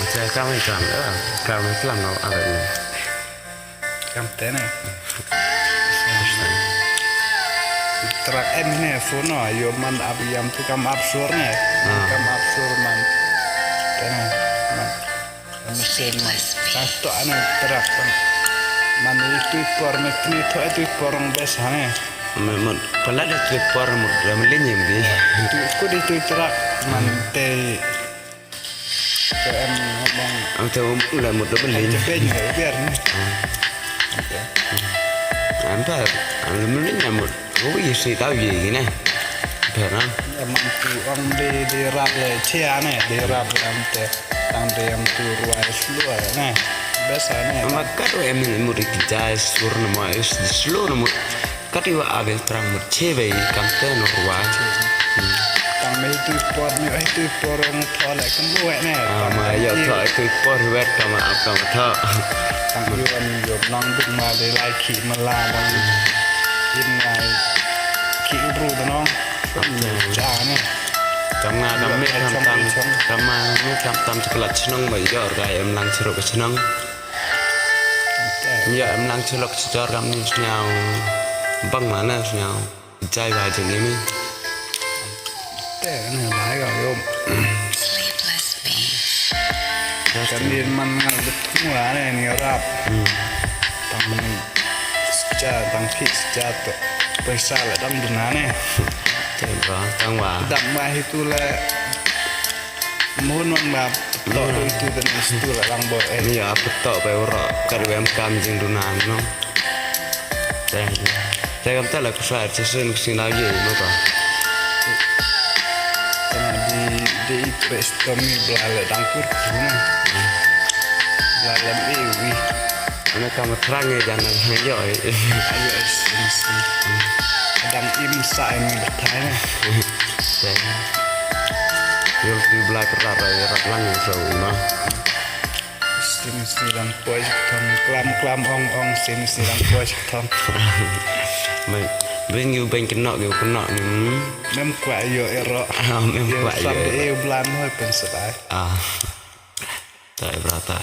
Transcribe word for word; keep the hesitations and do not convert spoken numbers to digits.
Sa kam kam kam klam no ada ni. Kam te ne. Track em ne phone no yo man ap yam tu kam ap sur ne. Kam ap sur man. Te ne man. Mesin man. Satu ane track man. Man itu por me tu itu por ang bes ane. Mut pala da tu por mut da melin yam bi. Tu ku di tu track man te. Te em ngomong. Ang te um la mut da melin. Te ben ga biar ni. Ang te. Ang la melin na mut. Ko yi si tau yi ne. Benar. Em tu ang di di rap le chia ne di rap le ang te. Ang di em tu ruai slow ne. Bes ne. Ang kat em mut di jai sur na ma is slow na mut. Kati wa abis terang mut chebe kam te no wa. Tang me tu por ni ai tu por ang thole kam buat ne. Ah, ma yo tho tu por wet kam ap kam tho. Tang yo ni yo nang duk ma de lai ki ma la dang. In lai ki bru da nong. Ja ne. Kam nga kam me kam tam kam ma me kam tam sekolah senang ma yo rai em lang seruk senang. Ya em lang selok sejor kam ni sniaw. Bang mana sniaw. Jai ba jeng ini. Te ne mai ga yo. Kan din man ngal betung la ne ni rap. Tang seja tang ki seja tu. Pesa la dang duna ne. Te ba tang wa. Dang ma hitu le. Mun wan ba to do itu dan itu la lang bo eh. Ni apa to ba ro ka wem kam jing duna no. Te te kam ta la ku sa te sen ku sing la ye no ba. Tana di di press to mi bla le dang kur na. Bla le mi wi. Ana kam trang ye jan na yo. Ayo sin sin. Dang im sa ni batai na. Te. Yol ti bla ka ra ra ra lang so ma. Sini sini lang poi thong klam klam ong ong sini sini lang poi thong. Mai bring you bring kena you kena ni. Mem kwa yo ero. Ah, mem kwa yo. Sam de blan hoi pen sedai. Ah. Tai brata.